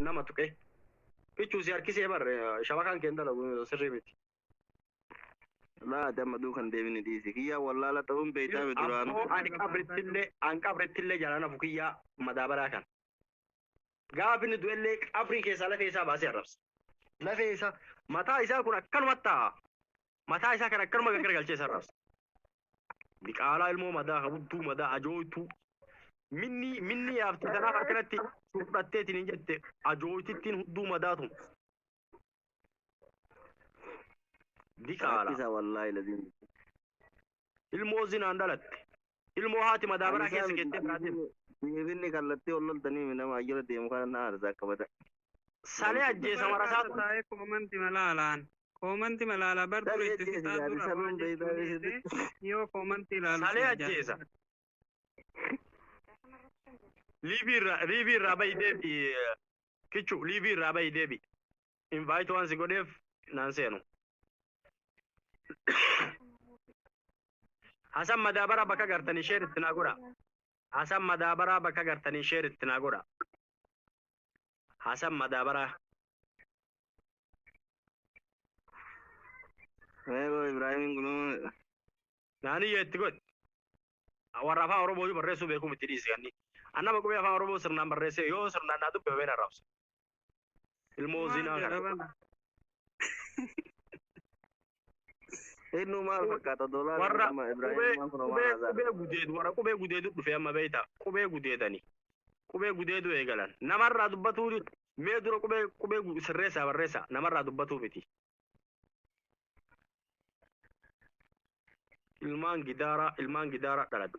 Nama tuqe. Kichuu si harkisee bar shabakaan kee hin dalagu sirrii miti. Laa ati amma duukan deemini dhiisi. Kiyyaa wallaala ta'uun beeytaa mi duraanu. Abboo ani qabrittillee an qabrittillee jalaan hafu kiyyaa madaabaraa kana. Gaafa inni du'ellee qabrii keessaa lafee isaa baasee arrabsa. Lafee isaa mataa isaa kun akkanumatti taa'a. Mataa isaa kan akkanuma gaggaragalchee isa arrabsa. Diqaalaa ilmoo madaa hudduu madaa ajooytuu. Minni minni yaafte tanaaf akkanatti fudhatteetiin hin jette ajooytittiin hudduu madaa tun. Diqaala. Rakkisa wallaahi laziim. Ilmoo zinaan dhalatte. Ilmoo haati madaabaraa Ani isaa keessa miti keettee biraa deemte. Siifin kallattii ol loltanii mi nama jala deemu kana na aarsa akka bada. Salee ajjeesa marasaa Barkaata taa'ee koomanti malaalaan. Koomanti malaalaa bar dura Salee itti ajjeesa fixaa jaati dura saluun waan beeytaa jechuun dhiisee beeksiti. yoo koomanti ilaalu si Salee ajjeesa. ajaa'iba. Liibii irraa liibii irraa bahi deebi kichu liibii irraa bahi deebi. Invite waan si godheef naan seenu. Hasan Madaabara bakka gartanii sheer itti naa godha. Hasan Madaabaraa bakka gartanii sheer itti naa godha. Hasan Madaabaraa. Meeroo Ibraahimiin kunuu Naaniyya itti godhi. Warra afaan Oromoo iyyuu barreessuu beeku miti dhiisi kanni. Annama qubee afaan Oromoo sirnaan barreessee yoo sirnaan naa dubbifamee na arrabsa. Ilmoo Maal zinaa jedha kana. bana? Innuu maal fakkaata doolaarri Warra amma qubee Ibraahim maan kun qubee maal haasa'aa. qubee gudeedu warra qubee gudeedu dhufe amma beeyta qubee gudeedani. Qubee gudeedu eegalan. Namarraa dubbatuu mee dura qubee qubee sirreessaa barreessaa namarraa dubbatuu miti. Ilmaan gidaaraa ilmaan gidaaraa dhalate.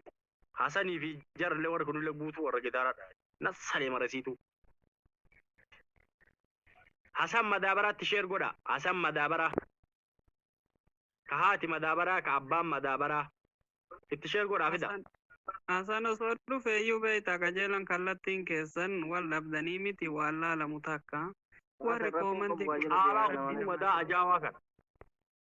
Hasanii fi jarrillee warri kunillee guutuu warra gidaaraa dhalate. Nassalee marasiituu. Hasan madaabaraatti sheer godha. Hasan madaabaraa. Ka haati madaabaraa ka abbaan madaabaraa. Itti sheer godhaa fida. Hasan Hasan osoo dhufe iyyuu beektaa qajeelan kallattiin keessan wal dhabdanii miti waan laalamu takka. Warri Hasan rakkoon koomantii qabu waa jala Caalaa deemaa kana hudduu malee. madaa ajaa'aa kana.